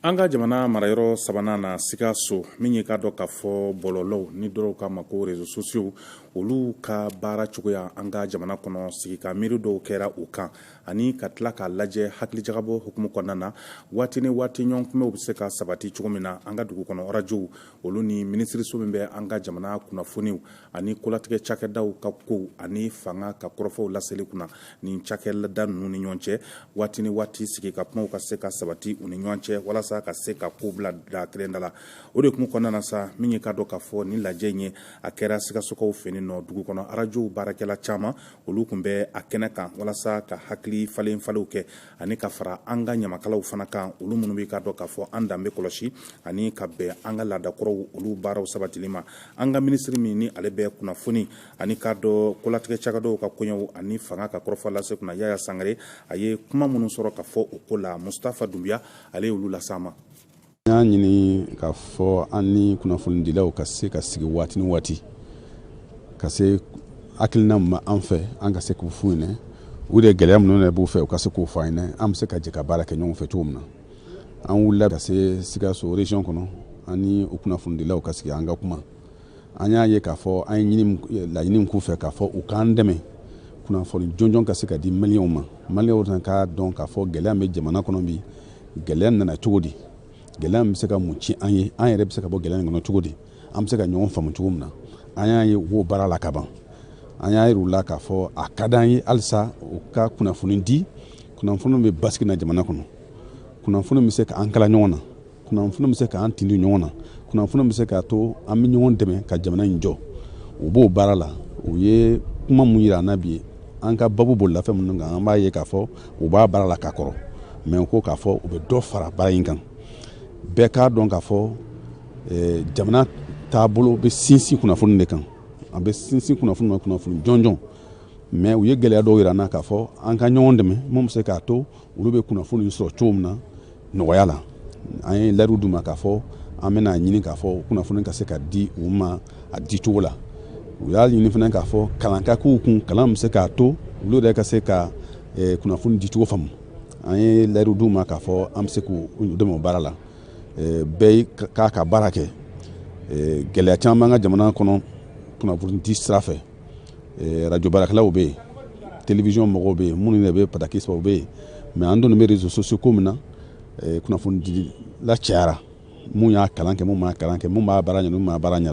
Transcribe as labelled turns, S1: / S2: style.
S1: An ka jamana marayɔrɔ sabanan na, Sikaso, min ye k'a dɔn k'a fɔ bɔlɔlɔw ni dɔw k'a ma ko réseaux sociaux, olu ka baara cogoya an ka jamana kɔnɔ, sigi ka miiri dɔw kɛra u kan ani ka tila k'a lajɛ hakilijagabɔ hukumu kɔnɔna na, waati ni waati ɲɔgɔn kunbɛnw bɛ se ka sabati cogo min na an ka dugu kɔnɔ arajow, olu ni minisiriso min bɛ an ka jamana kunnafoniw ani kolatigɛ cakɛdaw ka kow ani fanga ka kɔrɔfɔw laseli kunna, nin cakɛda ninnu ni ɲɔgɔn cɛ, waati ni waati sigi ka kumaw ka se ka sabati u ni ɲɔgɔn cɛ walasa ka se ka ko bila da kelen da la. O de kun kɔnɔna na sa, min ye k'a dɔn k'a fɔ nin lajɛ in ye, a kɛra Sikasokaw fɛ yen nɔ. Dugu kɔnɔ arajow baarakɛla caman, olu tun bɛ a kɛnɛ kan walasa ka hakili falen falenw kɛ ani ka fara an ka ɲamakalaw fana kan, olu minnu bɛ k'a dɔn k'a fɔ an danbe kɔlɔsi ani ka bɛn an ka laadakɔrɔw, olu baaraw sabatili ma. An ka minisiri min ni ale bɛ kunnafoni ani k'a dɔn kolatigɛ cakɛdaw ka koɲɛw ani fanga ka kɔrɔfɔ lase kunna, Yaya Sangare, a ye kuma minnu sɔrɔ ka fɔ o ko la, Mustafa Dunbiya, ale y'olu las'an ma.
S2: N y'a ɲini k'a fɔ an ni kunnafonidilaw ka se ka sigi waati ni waati, ka se hakilina min b'an fɛ, an ka se k'u f'u ɲɛna, u de gɛlɛya minnu yɛrɛ b'u fɛ, u ka se k'o fɔ an ɲɛna, an bɛ se ka jɛ ka baara kɛ ɲɔgɔn fɛ cogo min na. An wulila ka se Sikaso région kɔnɔ, an ni o kunnafonidilaw ka sigi, an ka kuma. An y'a ye k'a fɔ an ye laɲini min k'u fɛ, k'a fɔ u k'an dɛmɛ kunnafoni jɔnjɔn ka se ka di Maliyɛnw ma, Maliyɛnw fana k'a dɔn k'a fɔ gɛlɛya min bɛ jamana kɔnɔ bi, gɛlɛya nana cogo di, gɛlɛya min bɛ se ka mun ci an ye, an yɛrɛ bɛ se ka bɔ gɛlɛya in kɔnɔ cogo di, an bɛ se ka ɲɔgɔn faamu cogo min na. An y'a ye u b'o baara la ka ban. An y'a yir'u la k'a fɔ a ka d'an ye halisa u ka kunnafoni di, kunnafoni bɛ basigi na jamana kɔnɔ, kunnafoni bɛ se k'an kala ɲɔgɔn na, kunnafoni bɛ se k'an tindi ɲɔgɔn na, kunnafoni bɛ se k'a to an bɛ ɲɔgɔn dɛmɛ ka jamana in jɔ. U b'o baara la. U ye kuma mun yira an na bi, an ka babu bolila fɛn minnu kan, an b'a ye k'a fɔ u b'a baara la ka kɔrɔ, mɛ u ko k'a fɔ u bɛ dɔ fara baara in kan. Bɛɛ k'a dɔn k'a fɔ jamana taabolo bɛ sinsin kunnafoni de kan, an bɛ sinsin kunnafoni na, kunnafoni jɔnjɔn. Mɛ u ye gɛlɛya dɔw yira an na k'a fɔ an ka ɲɔgɔn dɛmɛ mun bɛ se k'a to olu bɛ kunnafoni sɔrɔ cogo min na nɔgɔya la. An ye layidu d'u ma k'a fɔ an bɛna ɲini k'a fɔ kunnafoni ka se ka di u ma a di cogo la. U y'a ɲini fana k'a fɔ kalan ka k'u kun, kalan bɛ se k'a to olu yɛrɛ ka se ka kunnafoni di cogo faamu. An ye layidu d'u ma k'a fɔ an bɛ se k'u dɛmɛ o baara la. Bɛɛ k'a ka baara kɛ. Gɛlɛya caman b'an ka jamana kɔnɔ kunnafoni di sira fɛ. Radio baarakɛlaw bɛ yen, télévision mɔgɔw bɛ yen, minnu yɛrɛ bɛ pataki sɔrɔ, u bɛ yen, mais an donni bɛ réseaux sociaux ko min na, kunnafoni dila cayara, mun y'a kalan kɛ, mun m'a kalan kɛ, mun b'a baara ɲɛ, mun m'a baara ɲɛ.